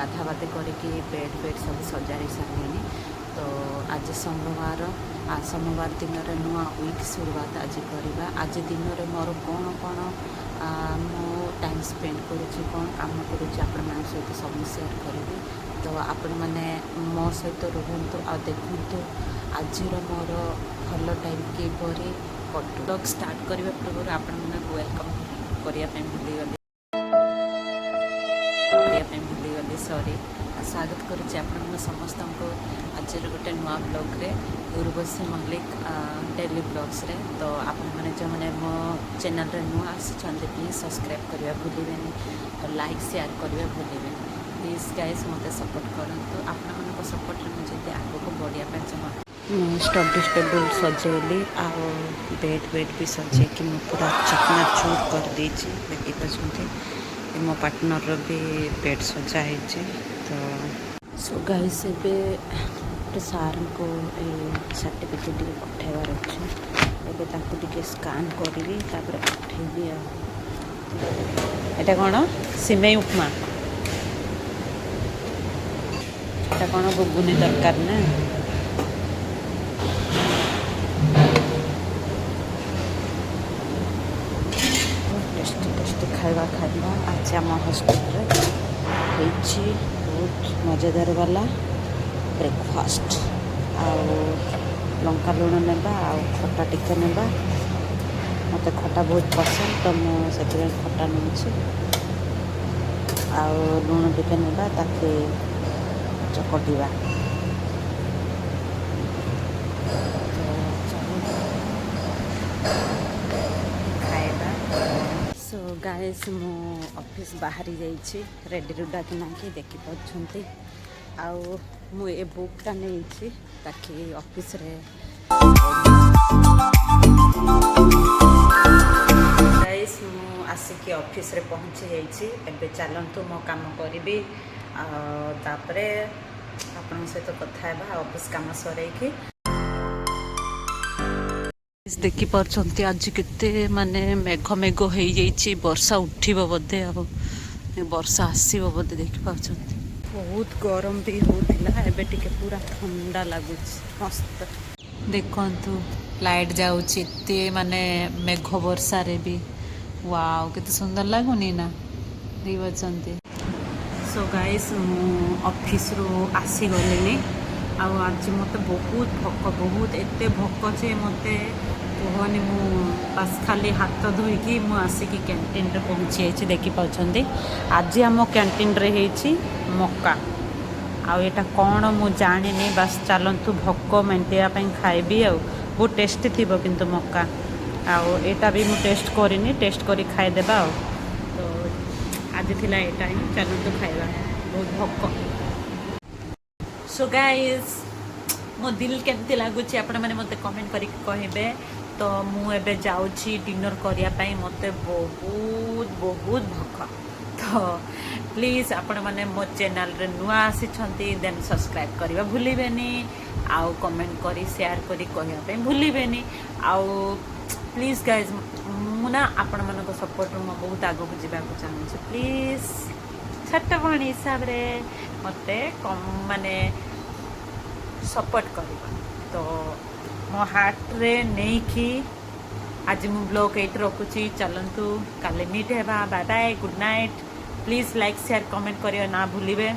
ଗାଧା ବାଧି କରିକି bed fade ସବୁ ସଜାଡ଼ି ସାରିଲିଣି। ତ ଆଜି ସୋମବାର, ସୋମବାର ଦିନରେ ନୂଆ ୱିକ୍ ଶୁରୁଆତ ଆଜି କରିବା। ଆଜି ଦିନରେ ମୋର କ'ଣ କ'ଣ ମୁଁ ଟାଇମ୍ ସ୍ପେଣ୍ଡ କରୁଛି, କ'ଣ କାମ କରୁଛି, ଆପଣମାନଙ୍କ ସହିତ ସବୁ ସେୟାର କରିବି। ତ ଆପଣମାନେ ମୋ ସହିତ ରୁହନ୍ତୁ ଆଉ ଦେଖନ୍ତୁ ଆଜିର ମୋର ଭଲ ଟାଇମ୍ କିପରି କଟୁ। ବ୍ଲଗ୍ ଷ୍ଟାର୍ଟ କରିବା ପୂର୍ବରୁ ଆପଣମାନଙ୍କୁ welcome କରିବା ପାଇଁ ଭୁଲିଗଲି, ସରି। ସ୍ୱାଗତ କରୁଛି ଆପଣଙ୍କ ସମସ୍ତଙ୍କୁ ଆଜିର ଗୋଟେ ନୂଆ ବ୍ଲଗ୍ରେ, ଉର୍ବଶୀ ମଲ୍ଲିକ ଡେଲି ବ୍ଲଗ୍ସରେ। ତ ଆପଣମାନେ ଯେଉଁମାନେ ମୋ ଚ୍ୟାନେଲରେ ନୂଆ ଆସିଛନ୍ତି, ପ୍ଲିଜ୍ ସବସ୍କ୍ରାଇବ୍ କରିବା ଭୁଲିବେନି ଆଉ ଲାଇକ୍ ସେୟାର କରିବା ଭୁଲିବେନି। ପ୍ଲିଜ୍ ଗାଇସ୍, ମୋତେ ସପୋର୍ଟ କରନ୍ତୁ। ଆପଣମାନଙ୍କ ସପୋର୍ଟରେ ମୁଁ ଯଦି ଆଗକୁ ବଢ଼ିବା ପାଇଁ ଚାହୁଁ। ମୁଁ ଷ୍ଟଡି ଟେବୁଲ୍ ସଜେଇଲି ଆଉ ବେଡ଼୍ ବେଡ଼୍ ବି ସଜେଇକି ମୁଁ ପୁରା ଚକନାଚୁର କରିଦେଇଛି, ଦେଖିପାରୁଛନ୍ତି। ମୋ ପାର୍ଟନରର ବି ବେଡ଼୍ ସଜା ହେଇଛି। ତ ସୋ ଗାଇସ୍, ଏବେ ଗୋଟେ ସାର୍ଙ୍କୁ ଏଇ ସାର୍ଟିଫିକେଟ୍ ଟିକେ ପଠାଇବାର ଅଛି। ଏବେ ତାଙ୍କୁ ଟିକେ ସ୍କାନ୍ କରିବି, ତାପରେ ପଠେଇବି। ଆଉ ଏଇଟା କ'ଣ? ସିମେଇ ଉପମା। ଏଇଟା କ'ଣ? ଘୁଗୁନି ଦରକାର ନା? ଟେଷ୍ଟି ଟେଷ୍ଟି ଖାଇବା ଖାଇବା ଆଜି ଆମ ହଷ୍ଟେଲରେ ହେଇଛି। ବହୁତ ମଜାଦାର ବାଲା ବ୍ରେକଫାଷ୍ଟ। ଆଉ ଲଙ୍କା ଲୁଣ ନେବା ଆଉ ଖଟା ଟିକେ ନେବା। ମୋତେ ଖଟା ବହୁତ ପସନ୍ଦ, ତ ମୁଁ ସେଥିପାଇଁ ଖଟା ନେଉଛି। ଆଉ ଲୁଣ ଟିକେ ନେବା, ତାକୁ ଚକଟିବା। ତ ଚାଲନ୍ତୁ ଖାଇବା। ସୋ ଗାଇସ୍, ମୁଁ ଅଫିସ୍ ବାହାରି ଯାଇଛି ରେଡ଼ି ରୁଡାକିନାକି, ଦେଖିପାରୁଛନ୍ତି। ଆଉ ମୁଁ ଏ ବୁକ୍ଟା ନେଇଛି ତାକି ଅଫିସରେ। ଗାଇସ୍, ମୁଁ ଆସିକି ଅଫିସରେ ପହଞ୍ଚି ଯାଇଛି। ଏବେ ଚାଲନ୍ତୁ, ମୋ କାମ କରିବି ଆଉ ତାପରେ ଆପଣଙ୍କ ସହିତ କଥା ହେବା ଅଫିସ୍ କାମ ସରେଇକି। ଦେଖିପାରୁଛନ୍ତି, ଆଜି କେତେ ମାନେ ମେଘ ମେଘ ହେଇଯାଇଛି। ବର୍ଷା ଉଠିବ ବୋଧେ ଆଉ ବର୍ଷା ଆସିବ ବୋଧେ। ଦେଖିପାରୁଛନ୍ତି, ବହୁତ ଗରମ ବି ହେଉଥିଲା, ଏବେ ଟିକେ ପୁରା ଥଣ୍ଡା ଲାଗୁଛି, ମସ୍ତ। ଦେଖନ୍ତୁ, ଲାଇଟ୍ ଯାଉଛି ଏତେ ମାନେ ମେଘ ବର୍ଷାରେ ବି। ୱାଓ, କେତେ ସୁନ୍ଦର ଲାଗୁନି ନା? ଦେଖିପାରୁଛନ୍ତି। ସୋ ଗାଇସ୍, ମୁଁ ଅଫିସରୁ ଆସିଗଲିଣି। ଆଉ ଆଜି ମୋତେ ବହୁତ ଭୋକ, ବହୁତ, ଏତେ ଭୋକ ଯେ ମୋତେ କୁହନି। ମୁଁ ବାସ୍ ଖାଲି ହାତ ଧୋଇକି ମୁଁ ଆସିକି କ୍ୟାଣ୍ଟିନରେ ପହଞ୍ଚି ଯାଇଛି। ଦେଖିପାରୁଛନ୍ତି, ଆଜି ଆମ କ୍ୟାଣ୍ଟିନରେ ହେଇଛି ମକା। ଆଉ ଏଇଟା କ'ଣ ମୁଁ ଜାଣିନି। ବାସ୍ ଚାଲନ୍ତୁ, ଭୋକ ମେଣ୍ଟେଇବା ପାଇଁ ଖାଇବି। ଆଉ ବହୁତ ଟେଷ୍ଟି ଥିବ କିନ୍ତୁ ମକା। ଆଉ ଏଇଟା ବି ମୁଁ ଟେଷ୍ଟ କରିନି, ଟେଷ୍ଟ କରି ଖାଇଦେବା। ଆଉ ତ ଆଜି ଥିଲା ଏଇଟା ହିଁ। ଚାଲନ୍ତୁ ଖାଇବା, ବହୁତ ଭୋକ। ସୋ ଗାଇସ୍, ମୋ ଦିଲ କେମିତି ଲାଗୁଛି, ଆପଣମାନେ ମୋତେ କମେଣ୍ଟ କରିକି କହିବେ। ତ ମୁଁ ଏବେ ଯାଉଛି ଡିନର୍ କରିବା ପାଇଁ, ମୋତେ ବହୁତ ବହୁତ ଭୋକ। ତ ପ୍ଲିଜ୍, ଆପଣମାନେ ମୋ ଚ୍ୟାନେଲରେ ନୂଆ ଆସିଛନ୍ତି, ଦେନ୍ ସବସ୍କ୍ରାଇବ୍ କରିବା ଭୁଲିବେନି ଆଉ କମେଣ୍ଟ କରି ସେୟାର କରି କହିବା ପାଇଁ ଭୁଲିବେନି। ଆଉ ପ୍ଲିଜ୍ ଗାଇଜ୍, ମୁଁ ନା ଆପଣମାନଙ୍କ ସପୋର୍ଟରୁ ମୁଁ ବହୁତ ଆଗକୁ ଯିବାକୁ ଚାହୁଁଛି। ପ୍ଲିଜ୍, ଛୋଟ ଭଉଣୀ ହିସାବରେ ମୋତେ କମ୍ ମାନେ ସପୋର୍ଟ କରିବ। ତ ମୋ ହାର୍ଟରେ ନେଇକି ଆଜି ମୁଁ ବ୍ଲଗ୍ ଏଇଠି ରଖୁଛି। ଚାଲନ୍ତୁ, କାଲି ମିଟ୍ ହେବା। Bye bye, good night. Please like, share, comment କରିବା ନା ଭୁଲିବେ।